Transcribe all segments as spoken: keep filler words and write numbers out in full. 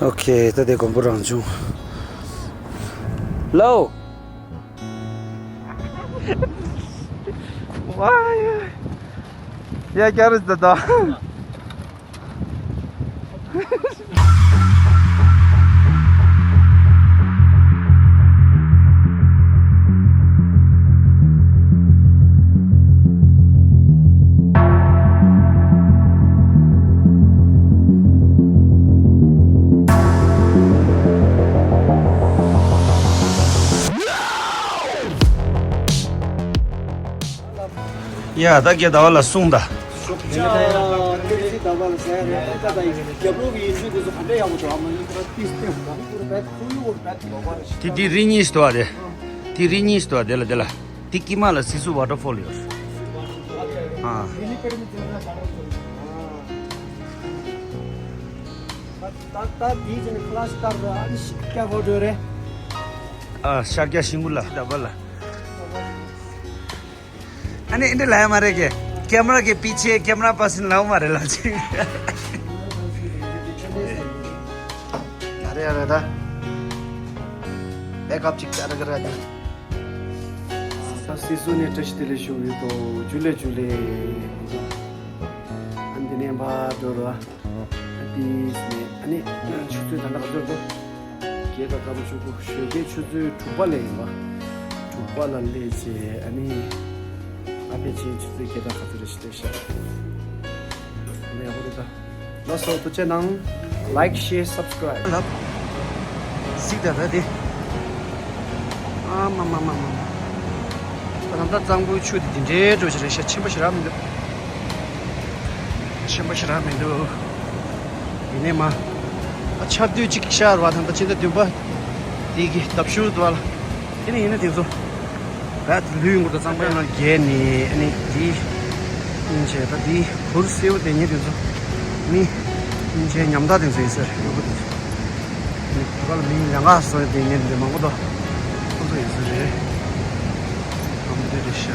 ཨོ་ཁེ། ད་དེ་དགོན་པ་རང་བྱུང་། ལའོ། ཝའི། ཡ་ཀྱ་རི་ད་ད། ཡ་ད་གེ་ཟླ་བ་ལ་གསུངས་ད། དེ་དེ་རི་གཉིས་སུ་དོ་བ་རེད། དེ་རི་གཉིས་སུ་དོ་བ་རེད། དེ་ལ་དེ་ལ། དེ་དཀྱིལ་མ་ལ་སི་སུ་ཝ་ཊར་ཕོལ་ཡོད། ཨ། ད་ད་དེ་ཅི་ནི་ཁ་ལ་ཤི་ཏར་ར་ཨ་ནི་ཤི་ཀ་ཧོ་ཏོ་རེད། ཨ། ཤར་རྒྱག་ཤིང་བུ་ལ་ད་བ་ལ། ཨ་ནི་འདི་ལ་ཡ་མ་རེད་གི། ཀེ་མ་ར་གི་པི་ཆེ་ཀེ་མ་ར་པ་སིན་ལའོ་མ་རེད་ལ་ཅི། ཨ་རེ་ཨ་རེ་ད། བེག་ཨབ་ཅིག་ཨ་རེ་ག་རེ་ཨ་ནི། ད་སི་སུ་ནས་བཀྲ་ཤིས་བདེ་ལེགས་ཞུ་ཡོད་དོ། ཇུ་ལེ་ཇུ་ལེ། ཨ་འདི་ནས་འབའ་འགྲོ་རོ། ཨ་ཏིས་ནས་ཨ་ནི་ཆུ་ཚོད་ད་ལྟ་ག་ཚོད་འགྲོ། བརྒྱད་དང་སྐར་མ་བཅུ་དགུ། ཞོགས་ཀའི་ཆུ་ཚོད་དྲུག་པ་ལ་ཡིན་པ། དྲུག་པ་ལ་སླེབས་རྗེས་ཨ་ནི། ཨ་ཕལ་ཆེར་ཆུ་ཚོད་བརྒྱད་དང་ག་ཚོད་རེ་ཞིག་སླེབས་ཤག་ཨ་ནི་ཡག་པོ་རེད་ད། ལགས་སོ། ཐུགས་རྗེ་གནང་། Like, share, subscribe. ལབ། གཟིགས་དང་ད་དེ། ཨ་མ་མ་མ་མ་མ། ད་ད་ལྟ་གཙང་པོའི་ཆུ་དེ་འདི་འདྲའི་འགྲོ་ཞིག་རེད་ཤག་ཆེན་པོ་ཞེ་དྲག་མི་འདུག་ཆེན་པོ་ཞེ་དྲག་མི་འདུག་ཡིན་ནའི་མ། ཨ་ཆར་དུས་གཅིག་ཤར་བ་དང་ད་ཕྱི་ཟླ་བདུན་པ། དེ་གི་ལྡབ་ཤུར་དུ་བ་ལ། དེ་ནི་ཡིན་ན་དེ་ཚོ། ར་དེ་ལུས་ངུར་དུ་གཙང་པོ་ཡང་རྒྱས་ནས་ཨ་ནི་དེ། སྙིང་རྗེ་ད་དེ་གུར་སེའུ་དེ་ཉིད་དེ་ཚོ། མི། སྙིང་རྗེ་ཉམ་ཐག་དེ་ཚོ་ཡིན་ཟེར་ཡོད་པ་དེ་ཚོ། ཨ་ནི་བོད་པ་ལ་མི་ལང་ཀ་སོགས་དེ་ཉིད་དེ་མང་པོ་འདུག་ཁོ་ཚོ་ཡིན་ཟེར་རེད། ཨ་མ་དེ་རེད་ཤག་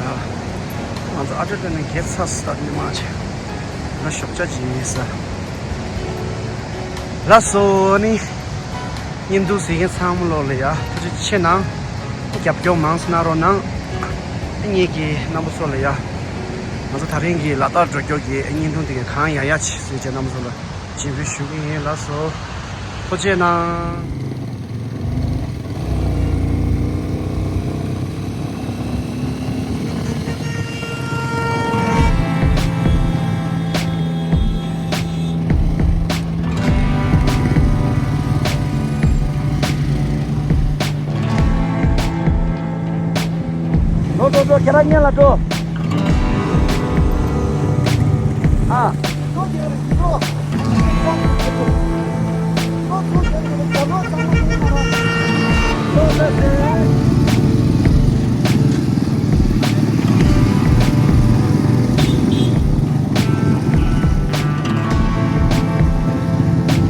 ང་ཚོ་ཨ་ཏྲ་ཏྲ་ནས་གེ་ཚ་སྟ་ནི་མ་ཆེ། ང་ཞོགས་ཇ་ཇི་ཡིན་ས། ལགས་སོ་ནི། བརྙན་ཐུང་གཟིགས་མཁན་ཚང་མ་ལོ་ལ་ཡ་ཐུགས་རྗེ་ཆེ་གནང་། རྒྱབ་སྐྱོར་མང་ཙམ་གནང་རོགས་གནང་། ངེད་ཀྱི་རྣམ་པ་ཚོ་ལ་ཡ། ང་ཚོ་དེ་རིང་གི་ལ་དྭགས་འགྲོ་སྐྱོར་གྱི་བརྙན་ཐུང་དེ་ག་གང་ཡག་ཡག་བྱེད་ཟེར་བྱས་རྣམ་པ་ཚོ་ལ་སྤྱན་འབུལ་ཞུ་གི་ཡིན། ལགས་སོ། ཐུགས་རྗེ་གནང་། འགྲོ་འགྲོ་འགྲོ། ཁྱེད་རང་སྔོན་ལ་འགྲོ། ཨ།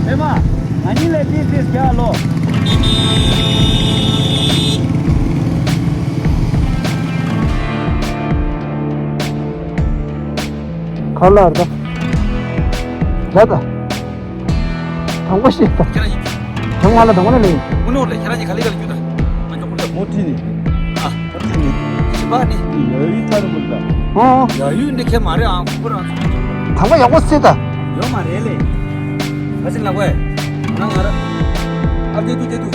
ཨེ་མ། ང་གཉིས་ལས་ཏིས་ཏིས་རྒྱག་ལོ། ག་ལ་རེད་ད། རེད་ད། དང་པོ་ཤེས་ད། ཁྱེད་རང་གཉིས། དང་པོ་ང་ལ་དང་པོ་ནས་ལེན། དངོས་གནས་ལ་ཁྱེད་རང་གཉིས་ག་ལེ་ག་ལེ་རྒྱུག་ད། ང་མགྱོགས་པོ་ལ། མོ་ཁྲིད་ནི། ཨ། མོ་ཁྲིད་ནི། ཞིམ་པ་ནི། ཡ་ཡུལ་ཐར་མོ་ད། ཨོ། ཡ་ཡུལ་འདི་ཁྱེད་མ་རེད་ཨང་ཁུ་རང་། དང་པོ་ཡག་པོ་སེ་ད། ཡོད་མ་རེད་ལེ། ཨ་ཅེ་ལགས་ཝེ། ང་ང་ར། ཨ་བདེ་འདུག་བདེ་འདུག་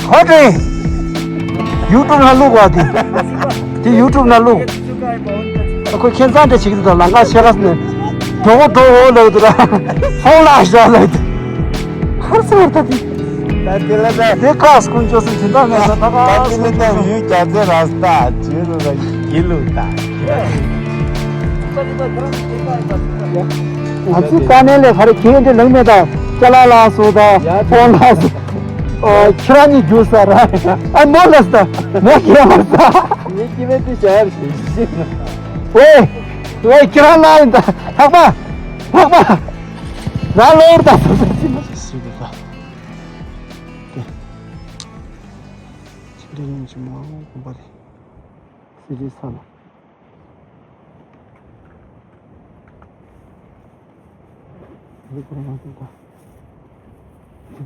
ཧོ་ཏེ། ཡུ་ཊུབ་ནང་བླུག་པ་དེ། དེ་ཡུ་ཊུབ་ནང་བླུག་ཁོ་ཁྱད་མཚར་འདྲ་བྱེད་ཀྱི་འདུག་ད་ལང་ཀ་ཆེ་ཁ་སྣོན། གྲོགས་པོ་གྲོགས་པོ་ལབ་འདུག་ར། ཧོ་ལ་ཤ་ལབ་འདུག་ཧར་སོ་ཧར་ད་དེ། ད་དེ་ལ་ད། དེ་ཁ་སྐུ་མཆོག་སུ་དེ་འདྲ་མེད་ས་ད་ད་དེ་ལ་ད་ཡུལ་རྒྱ་རྩེ་ར་ས་ད་ཇེ་ལུ་ད་ཇེ་ལུ་ད། ང་ཚོའི་དཀའ་གནད་ལས་ག་རེ་གལ་ཏེ་ལངས་མེད་ད། ཅ་ལག་ལ་སོ་ད་ཡ་ཕོན་ལ་སོ། ཨོ་ཁྱེད་རང་གཉིས་རྒྱུགས་ས་ར། ཨ་མོ་ལ་ས་ད་མོ་ཁྱེད་མ་ས། ངས་ཀྱི་བས་དེ་བྱ་ཡར་ཞིག་ཞིག་ཝེ། ཝེ་ཁྱེད་རང་ལ་ཡིན་ད། ལྷག་པ། ལྷག་པ། ར་ལོར་ད་སོ་ས་ཅི་མ་ཞིག་ད། ཆེ་འདྲ་ཡིན་ཅི་མོ་གོམ་པ་རེད། སི་ཏི་ས་ལ། འདི་ཁོ་རང་ཡང་ཐུག་ད། ཨོ།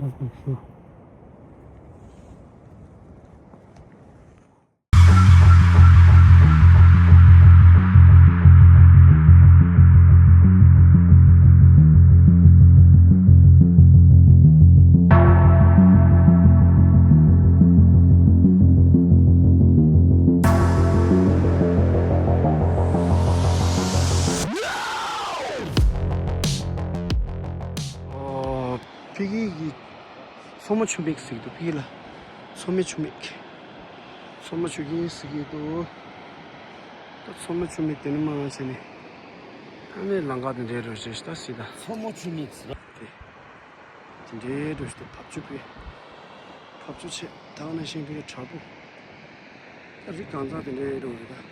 ཕ་གི་གི་མཚོ་མོ་ཆུ་མིག་ཟེར་གི་འདུག་ཕ་གི་ལ། མཚོ་མོ་ཆུ་མིག་མཚོ་མོ་ཆུ་མིག་ཟེར་གི་འདུག་ད་མཚོ་མོ་ཆུ་མིག་དེ་ནི་མ་བྱས་ནས། ཨ་ནི་ལམ་ཁ་དེ་འདྲའི་འགྲོ་ཞེས་ད་སྲིད་ད། མཚོ་མོ་ཆུ་མིག་ཟེར། དེ་དེ་འདྲའི་འགྲོ་ཞེས་ད་བབ་ཆུ་པའི་བབ་ཆུ་ཆེ་ད་ནས་ཤིང་པའི་བྲག་ཕུག་ད་རི་གང་ཚང་དེ་འདྲའི་འགྲོ་རེད་ད།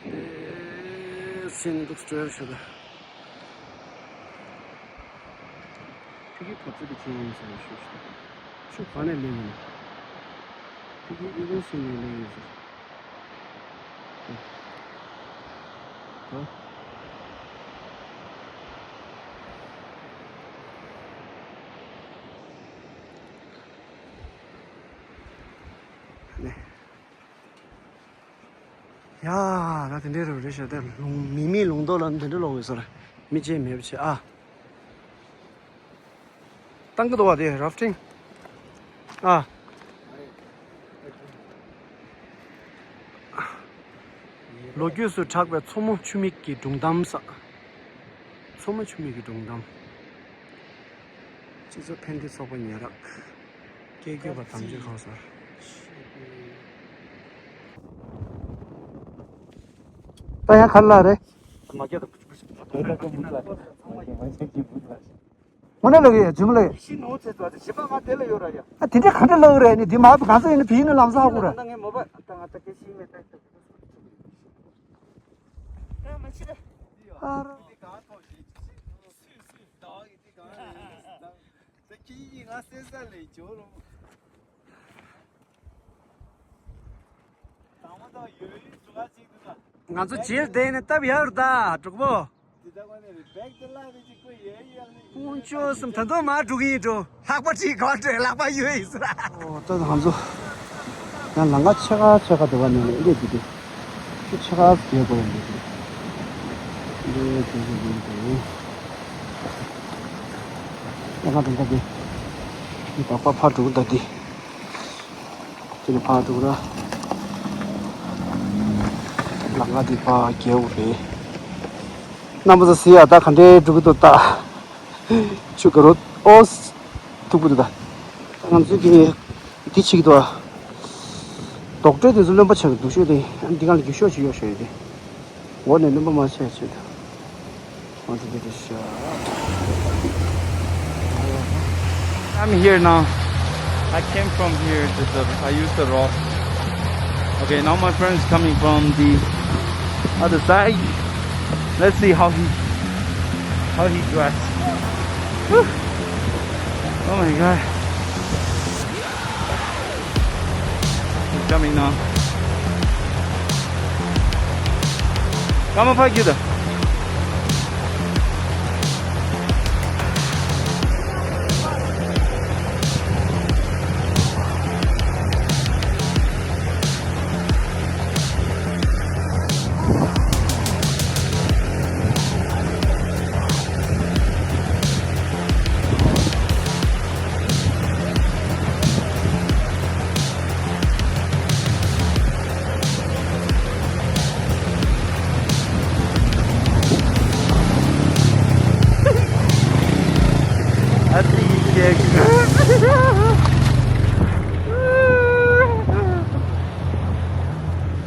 དེ་སེམས་འདུག་སྤྲོ་ཡར་ཞུ་ད། ཕ་གི་བབ་ཆུ་དེ་ཁྱེད་ཡིན་ཟེར་ནས་ཞུ་ཞུ། ཆུ་གང་ནས་ལེན་ཡིན། ཕ་གི་ཨི་ཝན་སུ་ནས་ལེན་ཡིན་ཟེར། ད། ཡ། ད་དེ་འདྲའི་རུ་རེ་ཞོ་དེ་ལུང་མི་མི་ལུང་རྟོགས་ལ་དེ་འདྲ་ལོག་ཡོད་ས་རེད། མི་ཅེས་མེད་པ་བྱེད་ཨ། བཏང་གི་འདུག་བ་དེ་རབ་ཕྲེང་ཨ། ལོ་རྒྱུས་སུ་གྲགས་པའི་མཚོ་མོ་ཆུ་མིག་གི་སྒྲུང་གཏམ་ས། མཚོ་མོ་ཆུ་མིག་གི་སྒྲུང་གཏམ། སྤྱི་ཚོགས་ཕན་བདེ་ཚོགས་པ་ཉེ་རག་སྐད་སྐྱོད་པ་དམ་ཆོས་ཁང་སར། ད་ཡང་ག་ལ་རེད། དངོས་གནས་ལོག་གི་ཡ་རྫུན་མ་ལོག་ཡ། ཨ་དེ་འདྲ་ག་འདྲ་ལོག་རེད་ནི་དེ་མ་གང་ཟེར་ཡིན་ན་བི་ནི་ལམ་སང་ཧ་གོ་ར། ཨ་རོ། ང་ཚོ་རྗེས་བསྡད་ནས་སྟབས་ཡག་རུ་ད་གྲོགས་པོ། དཀོན་མཆོག་གསུམ་ད་དུང་མ་འགྲོ་གི་ཡིན་འགྲོ། ལྷག་པ་ཅིག་ག་བ་འགྲོ་ལྷག་པ་ཡོད་ཡིན་ཟེར། ཨོ་ད་ང་ཚོ་ཡང་ལམ་ཁ་ཕྱེད་ཀ་ཕྱེད་ཀ་འདུག་པ་ནས་སླེབས་འདུག་སྟེ། ཆུ་ཕྱེད་ཀ་བརྒལ་དགོས་ཡོད་འདུག་སྟེ། འདི་དེ་ཚོ་འདི་འདུག་ཡང་ང་དང་ད་དེ་འདི་བག་པ་ཕར་འགྲོ་གི་ད་དེ། དེ་ནས་ཕར་འགྲོ་གི་ར། ལམ་ཁ་འདི་ཕར་བརྒལ་དགོས་རེད། རྣམ་པ་ཚོ་གཟིགས་ཡ་ད་ག་འདྲའི་འགྲོ་གི་འདུག་ད། ཆུ་དགའ་རོ་ཨོ། ཐུག་པོ་འདུག་ད། ང་ཚོས་ཀྱི་འདི་བྱེད་ཀྱི་འདུག་ཨ། རྡོག་ཁྲེས་དེ་ཚོ་རློན་པ་ཆགས་ཀྱི་འདུག་ཤོད་དེ་འདི་གང་ལ་རྒྱུ་ཤོག་ཅིག་གཡོག་ཤོད་ཡོད་དེ། འོ་ནས་རློན་པ་མ་ཆགས་ཆེད་དུ། ང་ཚོ་འདི་འདྲ་ཤ། I'm here now. I came from here, just, uh, I used the rock. Okay, now my friend's coming from the other side. Let's see how he, how he dressed. Whew. Oh my God. He's coming now. Come on, Pagida.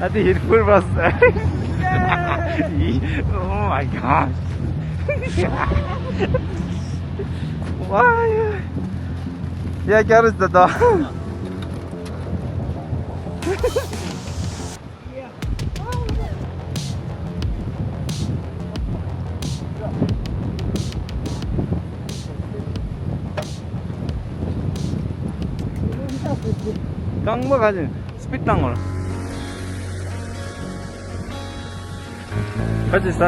I think it full was. Oh my gosh. Why? Yeah, क्या रिश्ता था? རྐང་པ་ག་ཅིག་སྤིད་བཏང་བར། ག་ཅིག་ས།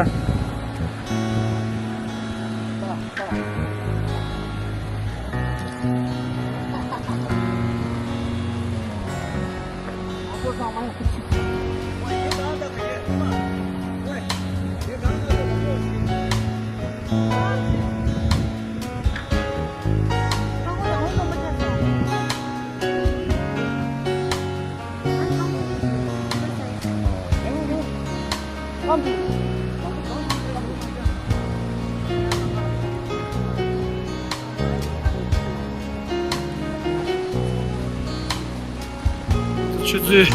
ཆུ་ཚོད་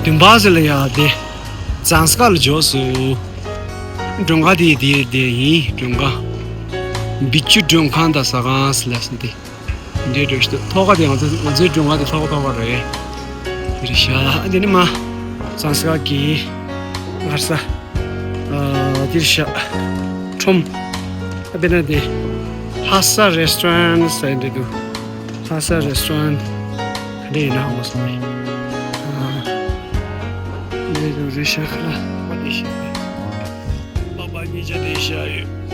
བདུན་པ་ཟེར་ལ་ཡ་དེ་ཙང་ས་ཁ་ལ་འབྱོར་སོང་། མགྲོན་ཁང་དེ་དེ་དེ་ཡིན། མགྲོན་ཁང་བི་ཅུ་མགྲོན་ཁང་དང་ཟ་ཁང་ཟེར་ལ་སོང་དེ། འདྲེ་འགྲོ་ཤི་ཐོག་ཁ་དེ་ང་ཚོ་ང་ཚོའི་མགྲོན་ཁང་དེ་ཐོག་ཁ་ཐོག་ཁ་རེད། དེ་རེད་ཤག་དེ་ནི་མ་ཙང་ས་ཁ་གི་ངར་ས། ཨ་དེ་ཤ་ཁྲོམ། ཨ་དཔེར་ན་དེ་ལྷ་ས་རེ་སི་ཊོ་རན་ཟེར་འདི་འདུག་ལྷ་ས་རེ་སི་ཊོ་རན་ག་འདྲ་ཡིན་ན་ཧ་གོ་སོང་ངས། ཨ་འདི་འདུག་རེ་ཤ་ཁ་ལ་པ་དེ་ཤ་པ་པ་གཉིས་ཆ་དེ་ཤ་ཡོད།